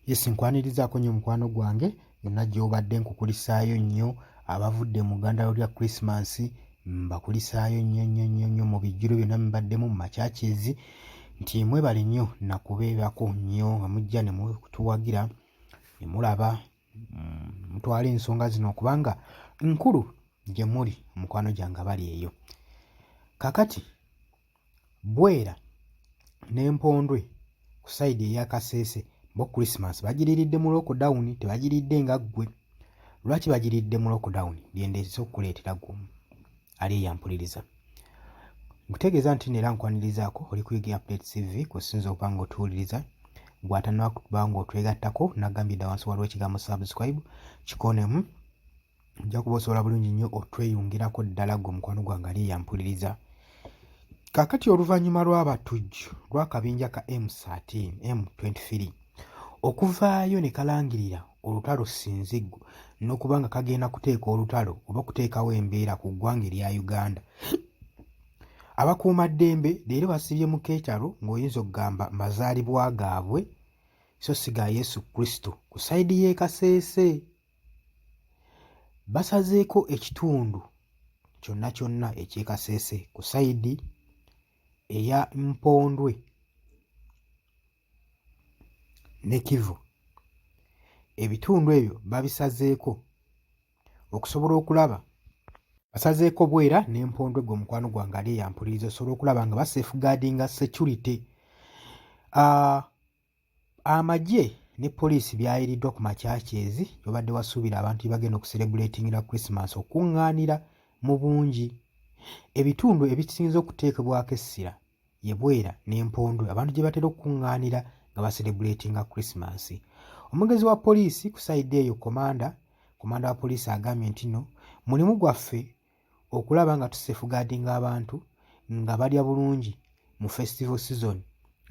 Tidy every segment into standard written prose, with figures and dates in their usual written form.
Yes, nkwanirizaako nnyo mukwano gwange yonna gy'obadde, nkukulisaayo nnyo. Abavudde mu ggandalo lya Christmas mbakulisaayo nnyo nnyo nnyo nnyo, mu bijjulo byonna mubaddemu, mu machurches, nti mwebale nnyo nakubeerako nnyo nga mujja ne mutuwagira ne mulaba mutwala ensonga zino kubanga nkulu gye muli, mukwano gyange abali eyo. Kakati Bwera ne Mpondwe ku side eya Kasese bo Christmas bagiriiridde mu lockdown, tebagiridde nga ggwe. Lwaki bagiridde mu lockdown? Byendeese okukuleetera ggwe ali eyampuliriza. Nkutegeeza nti neera nkwanirizaako oli ku UG Update TV kw'osinza okuba nga otuwuliriza. Ggwe atannaba kuba ng'otwegattako, nagambye dda wansi waliwo ekigambo subscribe, kikoonemu, ojja kuba osobola bulungi nnyo otweyungerako ddala ggwe mukwano gwange ali eyampuliriza. Kakati oluvannyuma lw'abatujju lw'akabinja ka M13 M23 okuvaayo ne kalangirira olutalo sinziggu n'okuba nga kagenda kuteeka olutalo oba kuteekawo embeera ku ggwanga erya Uganda, abakuumaddembe leero basibye mu keetalo ng'oyinza okugamba mazaalibwa gaabwe so si ga Yesu Kristo ku sayidi y'e Kasese. Basazeeko ekitundu kyonna kyonna eky'e Kasese ku sayidi eya Mpondwe ne Kivu. Ebitundu ebyo babisazeeko okusobola okulaba basazeeko Bwera ne Mpondwe. Gwe mukwano gwange ali eyampuliriza, osobola okulaba nga basafeguardinga security. Amagye ne poliisi byayiriddwa ku machurches gy'obadde wasuubira abantu gye bagenda okucelebratingira Christmas okuŋŋaanira mu bungi. Ebitundu ebisinze okuteekebwako essira ye Bwera ne Mpondwe abantu gye batera okukuŋŋaanira nga bacelebratinga Christmas. Omwogezi wa poliisi ku sayidi eyo, komanda wa poliisi agambye nti no mulimu gwaffe okulaba nga tusafeguardinga abantu nga balya bulungi mu festival season,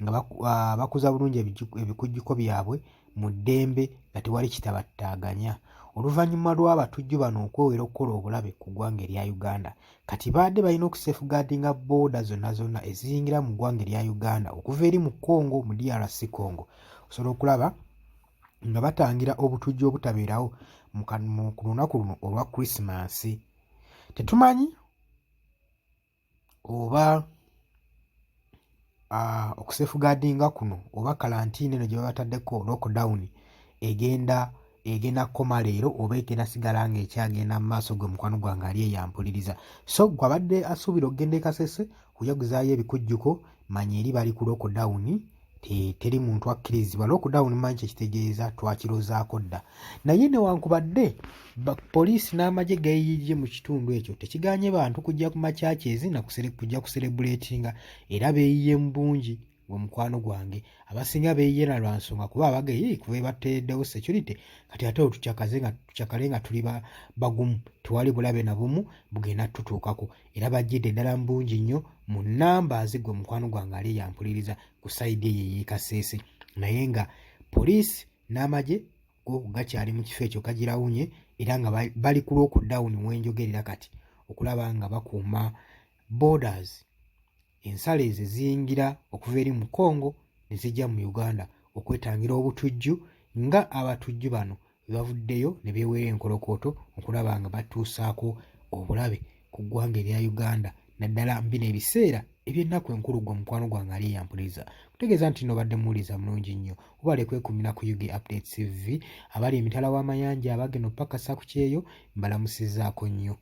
nga bakuza bulungi ebikujjuko byabwe mu ddembe nga tewali kitabattaaganya. Oluvannyuma lw'abatujju bano okwewera okukola obulabe ku ggwanga erya Uganda, kati baadde balina okusafeguardinga booda zonna zonna eziyingira mu ggwanga erya Uganda okuva eri mu Congo, mu DRC Congo, osobola okulaba nga batangira obutujju obutabeerawo ku lunaku luno olwa Christmas. Tetumanyi oba okusafeguardinga kuno oba kalantiini eno gye babataddeko, lockdown, egenda kukoma leero oba egenda sigala ng'ekyagenda mu maaso. Gwe mukwano gwange ali eyampuliriza, so gwe abadde asuubira okugenda e Kasese kujaguzaayo ebikujjuko, manya eri bali ku lockdown, teri muntu akkirizibwa. Lockdown manyi kyekitegeeza, twakirozaako dda. Naye newankubadde poliisi n'amagye gayiyiridde mu kitundu ekyo, tekiganye bantu kujja ku machurches na kujja kucelebratinga, era beeyiye mu bungi. Gwe mukwano gwange, abasinga beeyiye na lwa nsonga kuba abageyi kuba bateereddewo security. Kati ate tukyakaze nga tukyakale nga tuli bagumu, tewali bulabe na bumu bugenda tutuukako. Era bajjidde ddala mu bungi nnyo mu numbers, gwe mukwano gwange ali yampuliriza, ku sayidi eyo ey'e Kasese. Naye nga poliisi n'amagye go gakyali mu kifo ekyo gagirawunye, era nga bali ku lockdown wenjogerera kati, okulaba nga bakuuma borders, ensalo ezo eziyingira okuva eri mu Congo ne zijja mu Uganda, okwetangira obutujju nga abatujju bano bwe bavuddeyo ne beewera enkolokooto okulaba nga batuusaako obulabe ku ggwanga erya Uganda, naddala mu bino ebiseera eby'ennaku enkulu. Gwe mukwano gwange ali eyampuliriza, kutegeeza nti nobadde muwuliza mulungi nnyo, webale kwekumira ku UG Updates TV. Abali emitala w'amayanja, abagenda okupakasa ku kyeyo, mbalamusizzaako nnyo.